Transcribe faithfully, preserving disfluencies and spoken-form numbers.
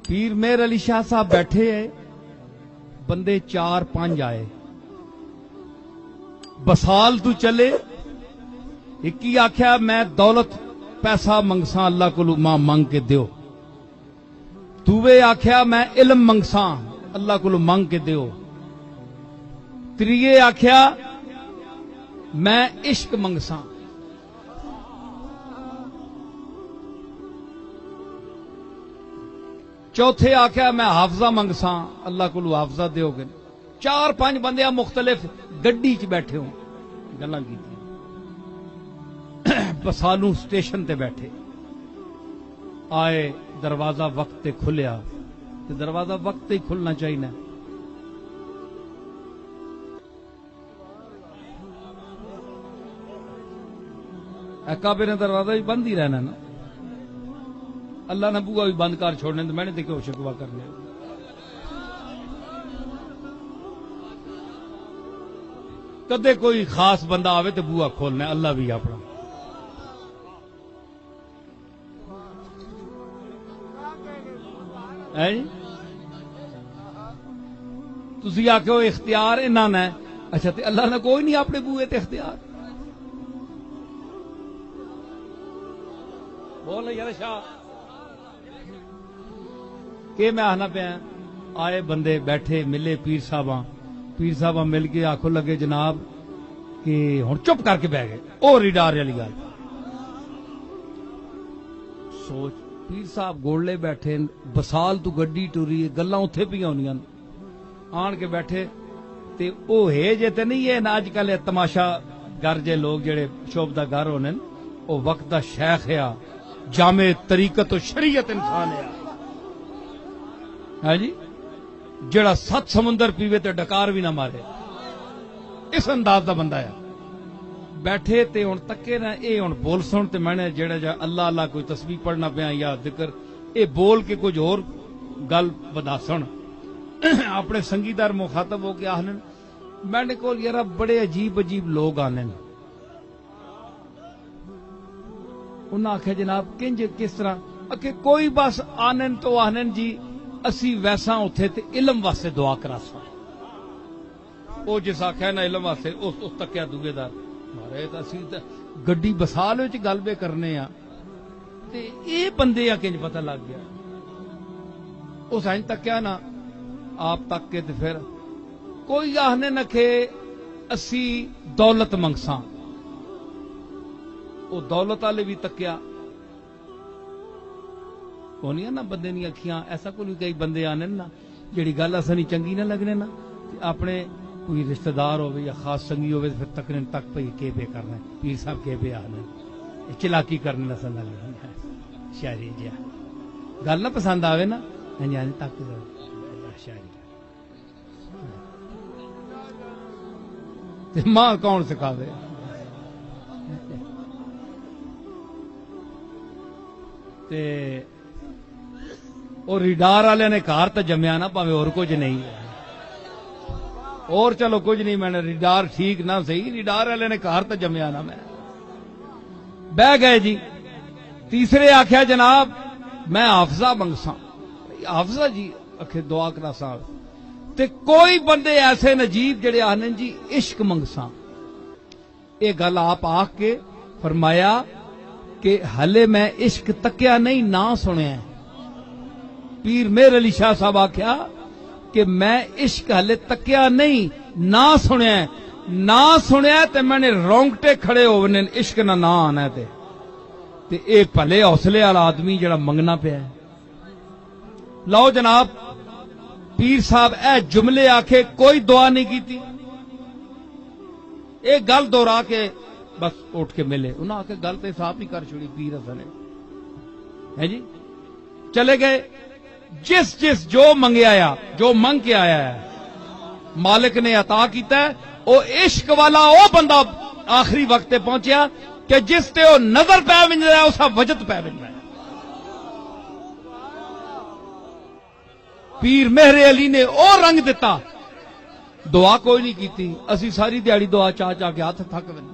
پیر مہر علی شاہ صاحب بیٹھے ہے، بندے چار پنج آئے، بسال تو چلے۔ ہکی آکھیا، میں دولت پیسہ منگساں، اللہ کولوں ماں منگ کے دیو۔ دوے آکھیا، میں علم منگساں، اللہ کولوں منگ کے دیو۔ تریے آکھیا، میں عشق منگساں۔ چوتھے آکھیا، میں حافظہ منگساں، اللہ کولوں حافظہ دیو گے۔ چار پنج بندے آ مختلف گڈی چ بیٹھے ہوں، گلاں کیتیاں۔ بسالوں سٹیشن تے بیٹھے آئے، دروازہ وقت تے کھلیا، تے دروازہ وقت تے ہی کھلنا چاہیے۔ اے کعبے نے دروازہ بھی بند ہی رہنا نا، اللہ نے بوا بھی بند کر چھوڑنے، تو میں نے تے کیوں شکوا کرنے؟ کدے کوئی خاص بندہ آوے تے بوا کھولنا، اللہ بھی اپنا۔ ہیں جی؟ تسی آکھو اختیار انہاں نے، اچھا، تے اللہ نے کوئی نہیں اپنے بوئے تے اختیار؟ بول یار شاہ۔ کہ میں آخنا پیا، آئے بندے بیٹھے، ملے پیر صاحباں، پیر صاحباں مل کے آکھو لگے، جناب، کہ ہن چپ کر کے بہ گئے۔ او ریڈار والی گل۔ سوچ، پیر صاحب گولڑے بیٹھے ہن، بسال تو گڈی ٹری ہے، گلاں اتھے پیاں ہونیاں ہن۔ آن کے بیٹھے تے او ہے جے تے نہیں ہے نا، اج کل اے تماشا گر جے لوگ جڑے شعبدہ گر ہوندے ہن، او وقت دا شیخ ہے، جامع طریقت و شریعت انسان ہے۔ ہاں جی، جڑا ست سمندر پیوے تے ڈکار وی نہ مارے، اس انداز دا بندہ ہے۔ بیٹھے تے ہن تکے نہ، اے ہن بولسن تے میں نے جڑا جا اللہ اللہ کوئی تسبیح پڑھنا پیا یا ذکر، اے بول کے کچھ ہور گل ودھاسن۔ اپنے سنگی دار مخاطب ہو کے آہنن، میڈے کول یارا بڑے عجیب عجیب لوگ آندن۔ انہاں آکھیا، جناب، کنج کس طرح؟ آکھے، کوئی بس آنن تو آنن جی، اسی ویساں اتھے تے علم واسطے دعا کراساں۔ او جس آکھیا نا علم واسطے، اس، اس تکیا دوئے دا، مارے تاں اسی تاں گڈی بسال وچ گل بے کرنے آ۔ تے اے بندے آ کنج پتہ لگ گیا۔ اس ہنج تکیا نا، آپ تک کے تے پھر کوئی آہنے نہ کہ اسی دولت منگساں۔ او دولت والے بھی تکیا۔ کونی نا بندے دی اکھیاں، ایسا کوئی کئی بندے آنے نا، جیڑھی گل اساں نی چنگی نہ لگنے نا، تے اپنے کوئی رشتہ دار ہووے یا خاص سنگی ہووے، تے پھر تکنے تک پئی کے پے کرنا ہے، پیر صاحب کے پے آہدن، اے چلاکی کرنے دا سندا لگنا ہے۔ شاعری جیا گل نہ پسند آوے نا، ہاں جی، ہاں جی، تک شاعری۔ تے ماں کون سکھاوے؟ تے او ریڈار والے نے گھر تے جمیا نا، پاویں اور کچھ نہیں۔ اور چلو کچھ نہیں، میں نے ریڈار ٹھیک نہ صحیح، ریڈار والے نے گھر تے جمیا نا۔ میں بہ گئے جی۔ تیسرے آکھیا، جناب، میں حافظہ منگساں۔ حافظہ جی؟ آکھے، دعا کراساں۔ تے کوئی بندے ایسے نجیب جڑے آہنن جی، عشق منگساں۔ اے گل آپ آکھ کے فرمایا کہ ہلے میں عشق تکیا نہیں، ناں سنیا ہے۔ پیر مہر علی شاہ صاحب آکھیا کہ میں عشق ہلے تکیا نہیں، ناں سنیا ہے۔ ناں سنیا ہے تے میں نے رونگٹے کھڑے ہو ونن، عشق نہ ناں آنا ہے تے۔ تے اے بھلے حوصلے والا آدمی جڑا منگنا پیا ہے۔ لو جناب، پیر صاحب اے جملے آکھے، کوئی دعا نہیں کیتی۔ اے گل دہرا کے بس اٹھ کے ملے۔ انہاں آکھے، گل تے صاحب نہیں کر چھوڑی پیر حسن نے۔ ہے جی؟ چلے گئے۔ جس جس جو منگیا آیا، جو منگ کے آیا ہے، مالک نے عطا کیتا ہے۔ او عشق والا او بندہ آخری وقت تے پہنچیا کہ جس تے او نظر پے ونجدا ہے، اسا وجد پے ونجدا ہے۔ پیر مہر علی نے او رنگ دتا، دعا کوئی نہیں کیتی۔ اسی ساری دیہاڑی دعا چا چا کے ہاتھ تھک ویندے۔